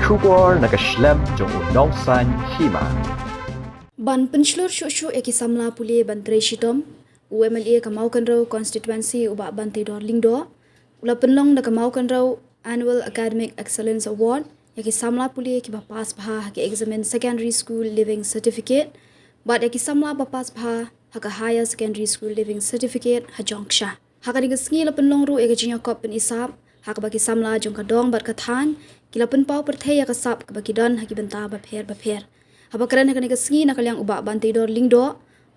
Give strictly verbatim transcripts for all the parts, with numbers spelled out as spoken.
Khubor na ka shlem jong u Nongsaiñ Hima. Ban pynshlur shuh shuh ïa ki samla pule ban trei shitom, u M L A ka Mawkynrew constituency u Bah Banteidor Lyngdoh u la pynlong da ka Mawkynrew Annual Academic Excellence Award ïa ki samla pule kiba pass bha ha ki exam Secondary School Leaving Certificate bad ïa ki samla ba pass bha ha ka Higher Secondary School Leaving Certificate ha Jongksha. Ha kane ka sngi la pynlong ruh ïa ka jingïakop pynisap ha kaba ki samla jong ka dong bad ka thaiñ ki la pynpaw pyrthei ïa ka sap kaba ki don ha ki bynta bapher bapher. Haba kren ha kane ka sngi na ka liang u Bah Banteidor Lyngdoh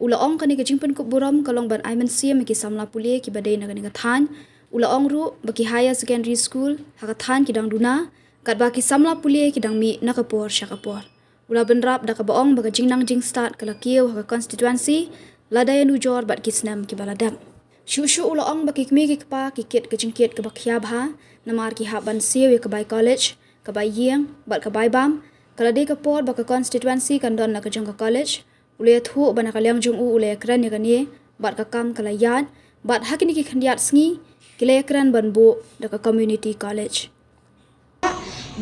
u la ong kane ka jingpynkup burom ka long ban ai mynsiem ïa ki samla pule kiba dei na kane ka thaiñ. U la ong ruh ba ki higher secondary school ha ka thaiñ ki dang duna katba ki samla pule ki dang mih na ka por sha ka por. U la bynrap da kaba ong ba ka jingnang jingstad ka la kiew ha ka constituency lada ïanujor bad ki snem kiba la dep. Shuh shuh u la ong ba ki kmie ki kpa ki kit ka jingkit kaba khia bha namar ki hap ban siew ïa ka bai college, ka bai ïing bad ka bai bam. Ka la dei ka por ba ka constituency kan don la ka jong ka college. U la ïathuh ba na ka liang jong u u la ïakren ïa kane bad ka kam ka la ïaid bad ha kine ki khyndiat sngi ki la ïakren ban buh da ka community college.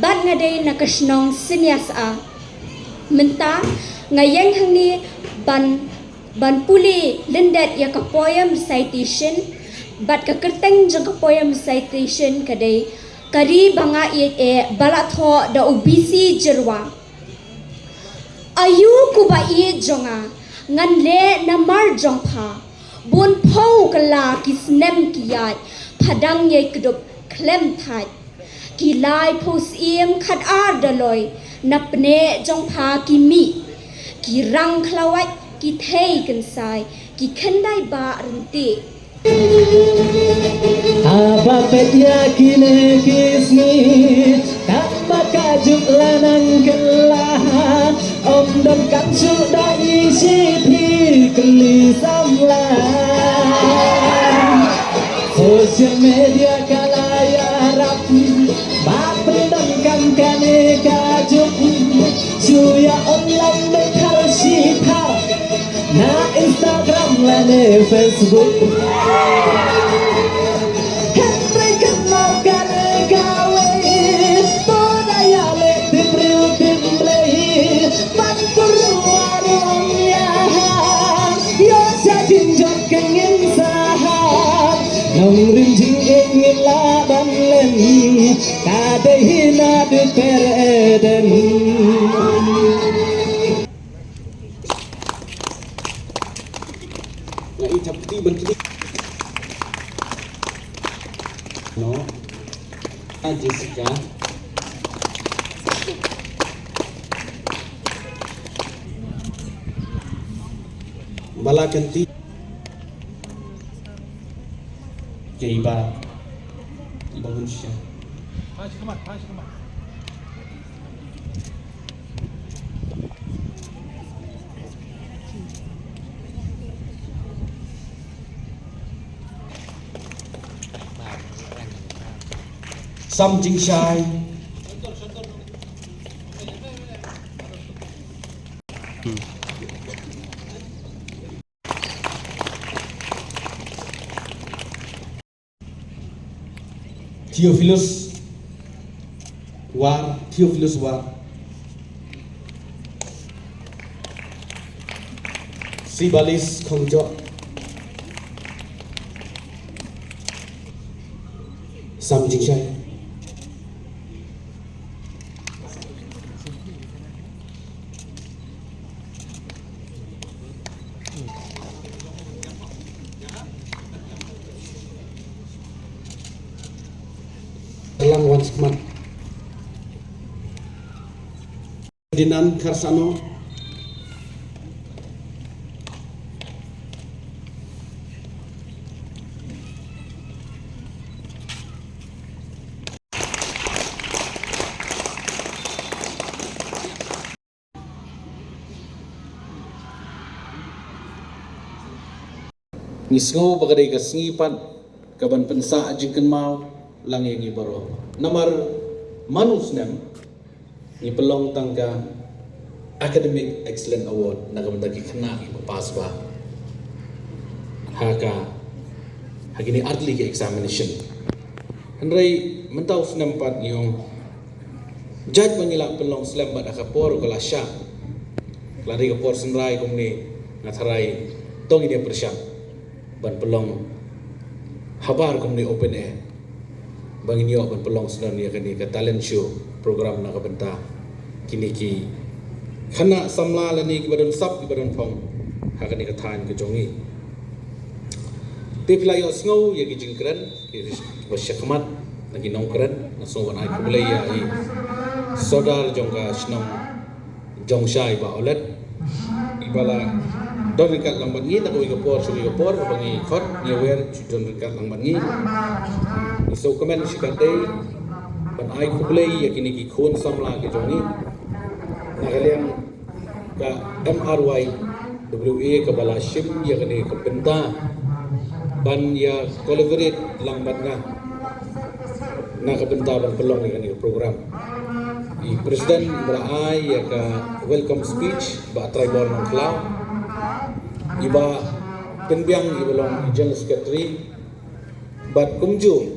Bad nga dei na ka shnong Sniasa. Mynta nga ïeng hangne ban, ban pule lyndet ïa ka poem recitation. Bad ka kyrteng jong ka poem recitation ka dei Ka Ri Ba Nga Ïeit Eh ba la thoh da u B C Jyrwa. Ayu ko ba ïeit jong nga, ngan leh namar jong pha. Bun phew kylla ki snem ki ïaid, pha dang ïai kdup khlem thait. Ki laiphew syiem khatar daloi na pneh jong pha ki mih. Ki rang khlawait ki thei kynsai, ki khyndai bah ryntih. Haba peit ïa kine ki sngi, tang ba ka juk la nang kylla, ym donkam shuh da i shithi kylli samla. Social media ka la ïarap, ba pyndonkam kane ka juk, shu ïa online dei thar shi thar. Na Instagram lane Facebook. Hynrei kynmaw kane kawei, to da ïaleh tip briew tip Blei. Ban pyrwa ruh ym ïahap, ïoh sha jingjot ka ngin sahap. Nongrim jingïeit ngin lah ban len, ka dei hi na dei per Eden. Nga i thap ti ban kidi. No. A Jessica. Bala kan ti. Ke iba. Iba manusia. Sam Jingshai. Theophilus War, Theophilus War. Sibalis Khongjoh. Sam Jingshai. Lang wan smat. Dinan Kharsano. Ngi sngew ba ka dei ka sngi pat ka ban pynsah jingkynmaw lang ïa ngi baroh. Namar man u snem ngi pynlong tang ka Academic Excellence Award na ka bynta ki khynnah kiba pass bha ha ka, ha kine artylli ki examination. Hynrei mynta u snem pat ngi ong Jait ba ngi la pynlong slem bad ha ka por ka la shah, la dei ka por synrai kumne, nga tharai to ngin ïa pyrshang ban pynlong habar kumne open air, ba ngin ïoh ban pynlong sdang ïa kane ka talent show program na ka bynta kine ki khynnah samla lane kiba don sap kiba don phong ha kane ka thaiñ ka jong ngi. Te phi la ïohsngew ïa ki jingkren kiba shakhmat na ki nongkren, nga sngew ban ai khublei ïa i sordar jong ka shnong Jongshai Bah Olet, iba la don ryngkat lang bad ngi na kawei ka por sha kawei ka por, ba ngi khot ngi wer shu don ryngkat lang bad ngi. Ngi sngewkmen shikatdei ban ai khublei ïa kine ki khun samla ki jong ngi na ka liang ka M R Y W A kaba la shim ïa kane ka bynta ban ïa collaborate lang bad nga na ka bynta ban pynlong ïa kane ka program. I president iba la ai ïa ka welcome speech, Bah Traibor Nongkhlaw, iba pynbiang iba long general secretary, bad kumjuh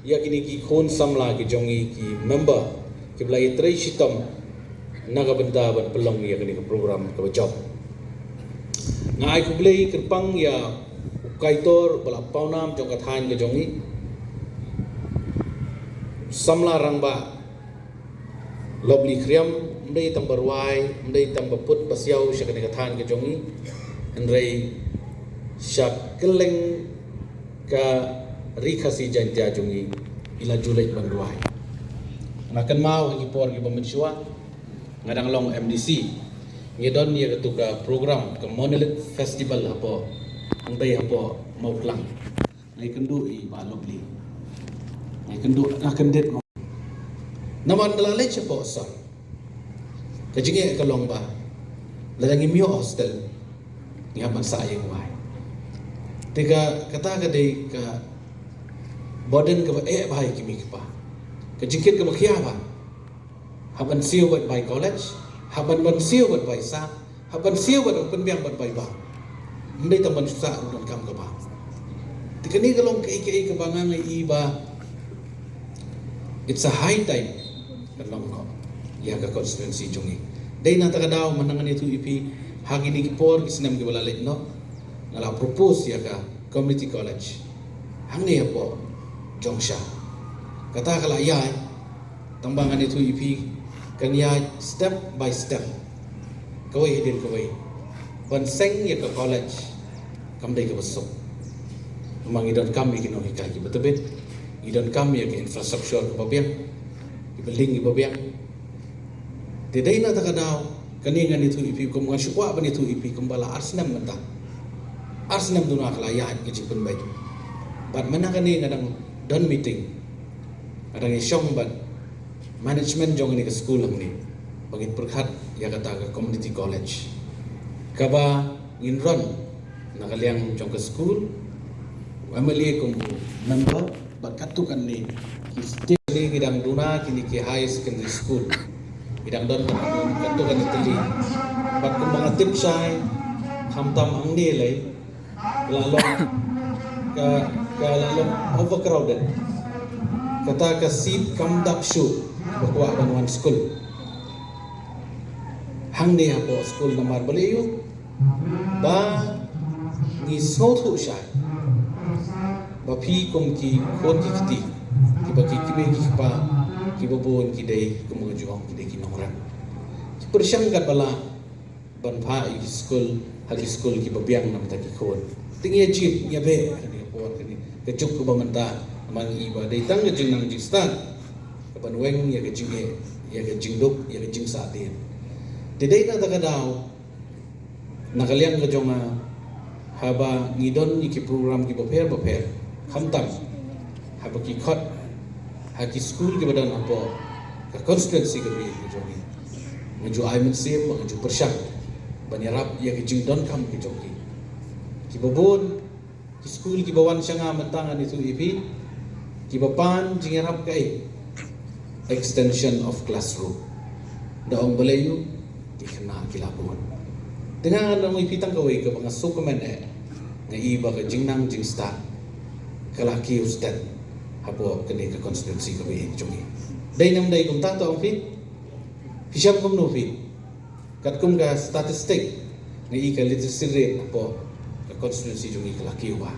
ïa kine ki khun samla ki jong ngi ki member kiba la ïatrei shitom na ka bynta ban pynlong ïa kane ka program kaba jop. Nga ai khublei kyrpang ïa u kaitor ba la pawnam jong ka thaiñ ka jong ngi, samla rangbah Lovely Khriam, ym dei tang ba rwai, ym dei tang ba put ba siaw sha kane ka thaiñ ka jong ngi, hynrei sha kylleng ka Ri Khasi Jaiñtia jong ngi i la ju leit ban rwai. Nga kynmaw ha ki por kiba mynshuwa nga dang long M D C, ngi don ïa katu ka program ka Monolith Festival hapoh, hangtei hapoh Mawklang. Nga ïakynduh i Bah Lovely, nga ïakynduh, nga kyndit mo. Namar nga la leit shapoh sor, ka jingeh ka long ba lada ngim ïoh hostel, ngi hap ban sah ïing wai. Te ka, kata ka dei ka burden kaba eh bha ïa ki kmie ki kpa, ka jingkit kaba khia bha. Hap ban siew bad bai college, hap ban, ban siew bad bai sah, hap ban siew bad ban pynbiang bad bai bam. Ym dei tang ban sah ruh donkam ka bam. Te kane ka long kaei kaei kaba nga ngi i ba it's a high time ka long noh ïa ka constituency jong ngi. Dei na kata ka daw mynta ngan ïathuh ïa phi, ha kine ki por ki snem kiba la leit noh, nga la propose ïa ka community college hangne hapoh Jongshai. Kata ka la ïaid, tang ba ngan ïathuh ïa phi, kan ïaid step by step, kawei hadien kawei. Ban seng ïa ka college kam dei kaba suk. Namar ngi donkam ïa ki nonghikai kiba tbit, ngi donkam ïa ka infrastructure kaba biang, ki building kiba biang. Te dei na kata ka daw, kane ngan ïathuh ïa phi, kum ngan shu kwah ban ïathuh ïa phi kumba la ar snem mynta. Ar snem duna ka la ïaid ka jingpynbeit. Bad mynta kane nga dang don meeting, nga dang ïashong bad management jong kane ka skul hangne ba ngin pyrkhat ïa kata ka community college kaba ngin run na ka liang jong ka skul, u M L A kum u member, bad katto katne ki state, ki dang duna kine ki higher secondary school, ki dang don katto katne tylli. Bad kumba nga tip shai, khamtam hangne lei, la long ka, ka la long overcrowded. Kata ka seat kam dap shuh ba kwah ban wan skul hangne hapoh skul. Namar balei? Ba ngi sngewthuh shai ba phi kum ki khun ki kti, kiba ki kmie ki kpa kiba bun ki dei kum nga ju ong ki dei ki nongrep. Ki pyrshang katba lah ban phah ïa ki skul ha ki skul kiba biang na bynta ki khun. Te ngi ïa jied, ngi ïa beh ha kane ka por, kane ka juk kaba mynta, namar ngi i ba dei tang ka jingnang jingstad kaban weng ïa ka jingeh, ïa ka jingduk, ïa ka jingsahtien. Te dei na kata ka daw, na ka liang ka jong nga, haba ngi don ïa ki program kiba pher bapher, khamtam haba ki khot ha ki skul kiba don hapoh ka constituency kaba ïeit ka jong ngi, nga ju ai mynsiem, nga ju pyrshang ban ïarap ïa ki jingdonkam ki jong ki. Kiba bun ki skul kiba wan sha nga mynta, ngan ïathuh ïa phi, kiba pan jingïarap kaei? Extension of classroom. Da ong balei? Ki khynnah ki la bun. Te nga ngan ong ïa phi tang kawei kaba nga sngewkmen eh, nga i ba ka jingnang jingstad ka la kiew stet hapoh kane ka constituency kaba ïeit jong ngi. Dei ne ym dei kumta, to ong phi? Phi shem kumno phi? Katkum ka statistic, nga i ka literacy rate hapoh ka constituency jong ngi ka la kiew bha.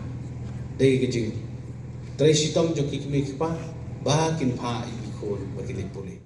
Dei ka jingtrei shitom jong ki kmie ki kpa ba kin phah ïa ki khun ba kin leit pule.